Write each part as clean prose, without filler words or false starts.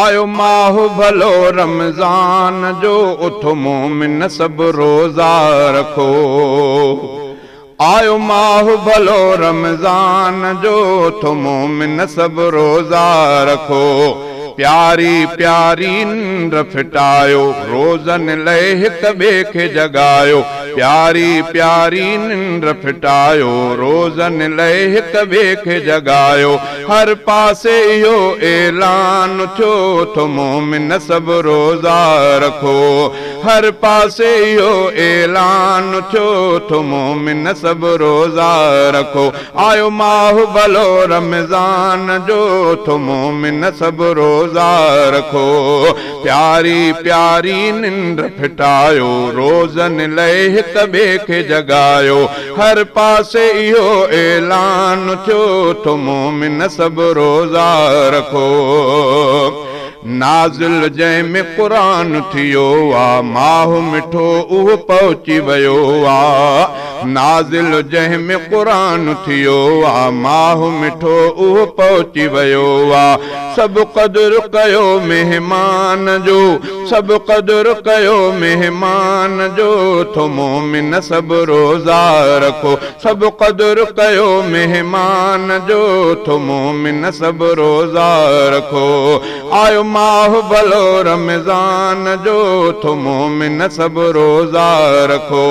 آيو ماهه ڀلو رمضان جو، اٿو مومن سڀ روزا رکو. آيو ماهه ڀلو رمضان جو، اٿو مومن سڀ روزا رکو. پياري پياري ننڊ ڦٽايو، روزن لئه هڪ ٻئي کي جڳايو. پياري پياري ننڊ ڦٽايو، روزن لئه هڪ ٻئي کي جڳايو. هر پاسي اهو اعلان ٿيو، اٿو مومن سڀ روزا رکو. هر پاسي اهو اعلان ٿيو، اٿو مومن سڀ روزا رکو. آيو ماهه ڀلو رمضان جو، اٿو مومن سڀ روزا رکو. پياري پياري ننڊ ڦٽايو، روزن لئه هڪ ٻئي کي جڳايو. هر پاسي اهو اعلان ٿيو، اٿو مومن سڀ روزا رکو. نازل جنهن ۾ قرآن ٿيو آ، ماهه مٺو اهو پهچي ويو آ. نازل جنهن ۾ قرآن ٿيو آ، ماهه مٺو اهو پهچي ويو آ. سڀ قدر ڪيو مهمان جو، سڀ قدر ڪيو مهمان جو، اٿو مومن سڀ روزا رکو. سڀ قدر ڪيو مهمان جو، اٿو مومن سڀ روزا رکو. آيو ماهه ڀلو رمضان جو، اٿو مومن سڀ روزا رکو.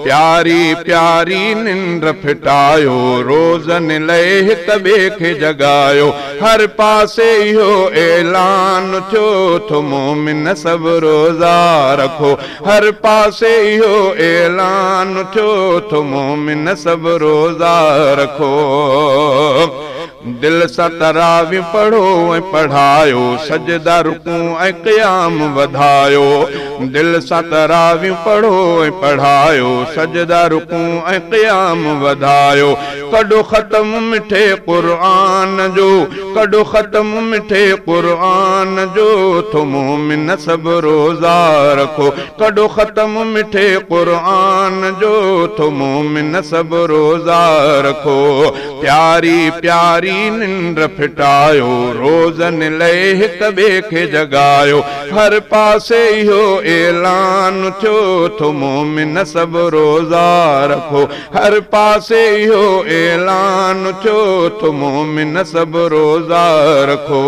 پياري پياري ننڊ ڦٽايو، روزن لئه هڪ ٻئي کي جڳايو. هر پاسي اهو اعلان ٿيو، اٿو مومن سڀ روزا رکو. هر پاسي اهو اعلان ٿيو، اٿو مومن سڀ روزا رکو. دل سان تراويح پڙهو ۽ پڙهايو، سجدا رڪوع ۽ قيام وڌايو. دل سان تراويح پڙهو ۽ پڙهايو، سجدا رڪوع ۽ قيام وڌايو. ڪڍو ختم مٺي قرآن جو، ڪڍو ختم مٺي قرآن جو، اٿو مومن سڀ روزا رکو. ڪڍو ختم مٺي قرآن جو، اٿو مومن سڀ روزا رکو. پياري پياري ننڊ ڦٽايو، روزن لئه هڪ ٻئي کي جڳايو. هر پاسي اهو اعلان ٿيو، اٿو مومن سڀ روزا رکو. هر پاسي اهو اعلان ٿيو، اٿو مومن سڀ روزا رکو.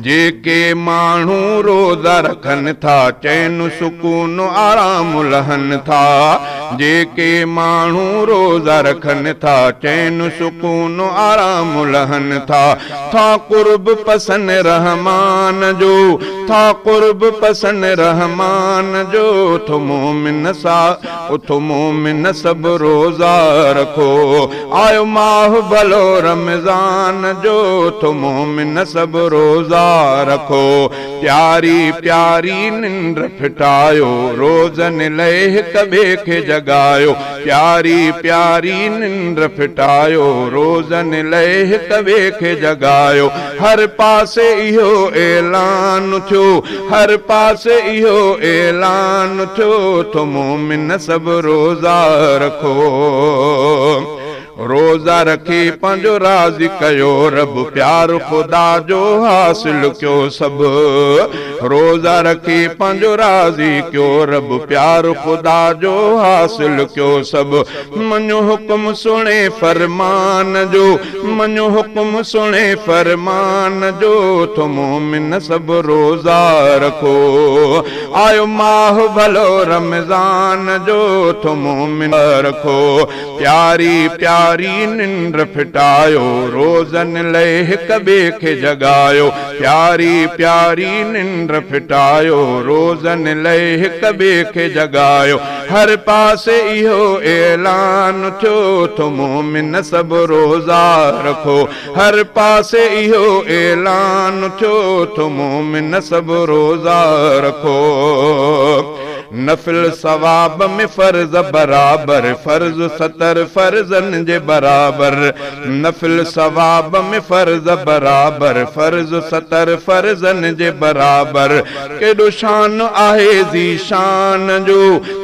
جيڪي ماڻهو روزا رکن ٿا، چين سڪون آرام لهن ٿا. جيڪي ماڻهو روزا رکن ٿا، چين سڪون آرام لهن ٿا. ٿا قرب پسن رحمان جو، ٿا قرب پسن رحمان جو، اٿو مومن سا، اٿو مومن سڀ روزا رکو. آيو ماهه ڀلو رمضان جو، اٿو مومن سڀ روزا رکو. پياري پياري ننڊ ڦٽايو، روزن لئه هڪ ٻئي کي جڳايو. پياري پياري ننڊ ڦٽايو، روزن لئه هڪ ٻئي کي جڳايو. هر پاسي اهو اعلان ٿيو، هر پاسي اهو اعلان ٿيو، اٿو مومن سڀ روزا رکو. روزا رکي پنهنجو راضي ڪيو رب، پيار خدا جو حاصل ڪيو سڀ. روزا رکي پنهنجو راضي ڪيو رب، پيار خدا جو حاصل ڪيو سڀ. مڃو حڪم سڻي فرمان جو، مڃو حڪم سڻي فرمان جو، اٿو مومن سڀ روزا رکو. آيو ماهه ڀلو رمضان جو، اٿو مومن رکو. پياري پياري ننڊ ڦٽايو، روزن لئه هڪ ٻئي کي جڳايو. پياري پياري ننڊ ڦٽايو، روزن لئه هڪ ٻئي کي جڳايو. هر پاسي اهو اعلان ٿيو، اٿو مومن سڀ روزا رکو. هر پاسي اهو اعلان ٿيو، اٿو مومن سڀ روزا رکو. نفل ثواب ۾ فرض برابر، فرض 70 فرضن جي برابر. نفل ثواب ۾ فرض برابر، فرض 70 فرضن جي برابر. ڪيڏو شان آهي ذيشان جو،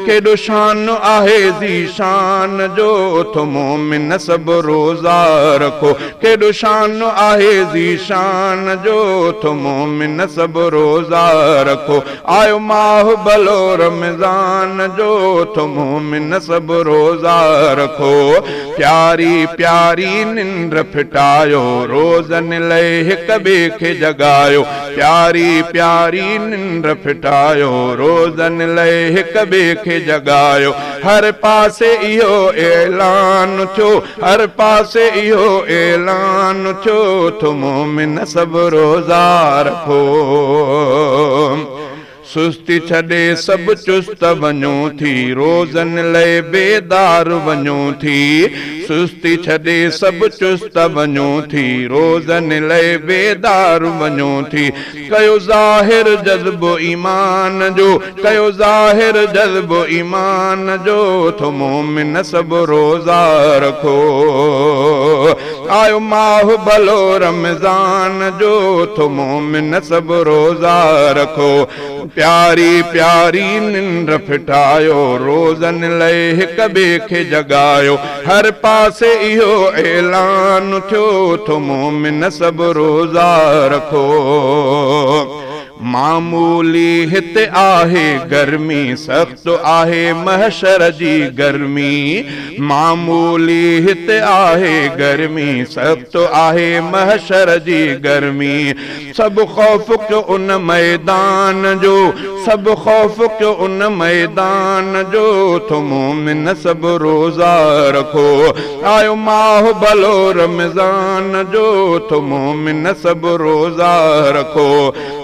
ڪيڏو شان آهي ذيشان جو، ٿو مومن سڀ روزا رکو. ڪيڏو شان آهي ذيشان جو، ٿو مومن سڀ روزا رکو. آيو ماهه ڀلو رمضان جو، ٿو مومن سڀ روزا رکو. پياري پياري ننڊ ڦٽايو، روزن لئي هڪ ٻئي کي جڳايو. پياري پياري ننڊ ڦٽايو، روزن لئي هڪ ٻئي کي جڳايو. هر پاسي اهو اعلان ٿيو، هر پاسي اهو اعلان ٿيو، ٿو مومن سڀ روزا رکو. سستي ڇڏي سڀ چست وڃو ٿي، روزن لئي بيدار وڃو ٿي. سستي ڇڏي سڀ چست وڃو ٿي، روزن لئي بيدار وڃو ٿي. ڪيو ظاهر جذبو ايمان جو، ڪيو ظاهر جذبو ايمان جو، ٿو مومن سڀ روزا رکو. آيو ماهه ڀلو رمضان جو، ٿو مومن سڀ روزا رکو. پياري پياري ننڊ ڦٽايو، روزن لئي هڪ ٻئي کي جڳايو. هر پاسي اهو اعلان ٿيو، ٿو مومن سڀ روزا رکو. معمولي هتي آهي گرمي، سخت آهي محشر جي گرمي. معمولي هتي آهي گرمي، سخت آهي محشر جي گرمي. سڀ خوف ڪيو ان ميدان جو، سڀ خوف ڪيو ان ميدان جو، ٿو مومن سڀ روزا رکو. آيو ماهه ڀلو رمضان جو، ٿو مومن سڀ روزا رکو.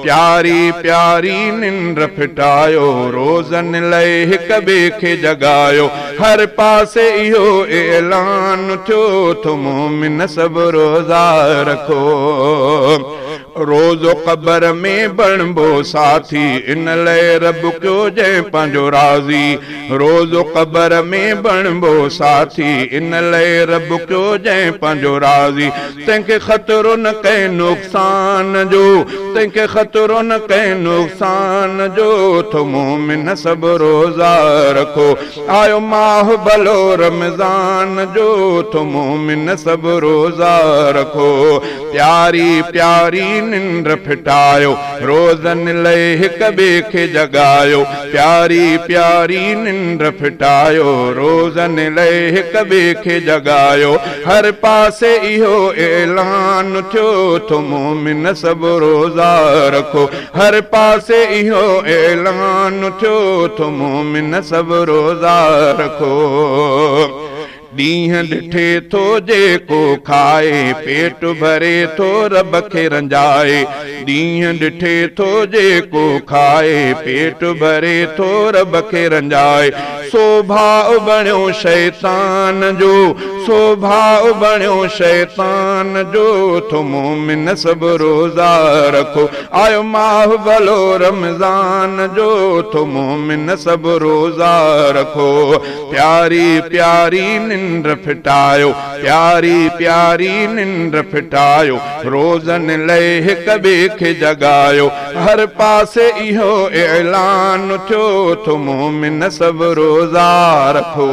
پياري پياري ننڊ ڦٽايو، روزن لئي هڪ ٻئي کي جڳايو. هر پاسي اهو اعلان ٿيو، ٿو مومن سڀ روزا رکو. روزو قبر ۾ بڻبو ساٿي، ان لئي رب ڪيو جنهن پنهنجو راضي. روزو قبر ۾ بڻبو ساٿي، ان لئي رب ڪيو جنهن پنهنجو راضي. تنهن کي خطرو نه ڪنهن نقصان جو، تنهن کي خطرو نه ڪنهن نقصان جو، ٿو مومن سڀ روزا رکو. آيو ماهه ڀلو رمضان جو، ٿو مومن سڀ روزا رکو. پياري پياري ننڊ ڦٽايو، روزن لئي هڪ ٻئي کي جڳايو. پياري پياري ننڊ ڦٽايو، روزن لئي هڪ ٻئي کي جڳايو. هر پاسي اهو اعلان ٿيو، ٿو مومن سڀ روزا رکو. هر پاسي اهو اعلان ٿيو، ٿو مومن سڀ روزا رکو. ڏينهن ڏٺي ٿو جيڪو کائي، پيٽ ڀري ٿو رب کي رنجائي. ڏينهن ڏٺي ٿو جيڪو کائي، پيٽ ڀري ٿو رب کي رنجائي. سو ڀاءُ بڻيو شيطان جو، سو ڀاءُ بڻيو شيطان جو، ٿو مومن سڀ روزا رکو. آيو ماهه ڀلو رمضان جو، ٿو مومن سڀ روزا رکو. پياري پياري ننڊ ڦٽايو، پياري پياري ننڊ ڦٽايو، روزن لئي هڪ ٻئي کي جڳايو. هر پاسي اهو اعلان ٿيو، ٿو مومن سڀ روزا رکو.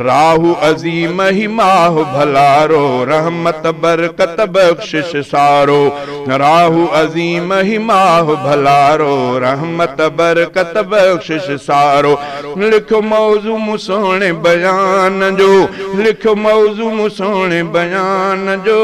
راهو عظيم هي ماهه ڀلارو، رحمت برڪت بخشش سارو. راهو عظيم هي ماهه ڀلارو، رحمت برڪت بخشش سارو. لکيو موضوع مون سهڻي بيان جو، لکيو موضوع مون سهڻي بيان جو.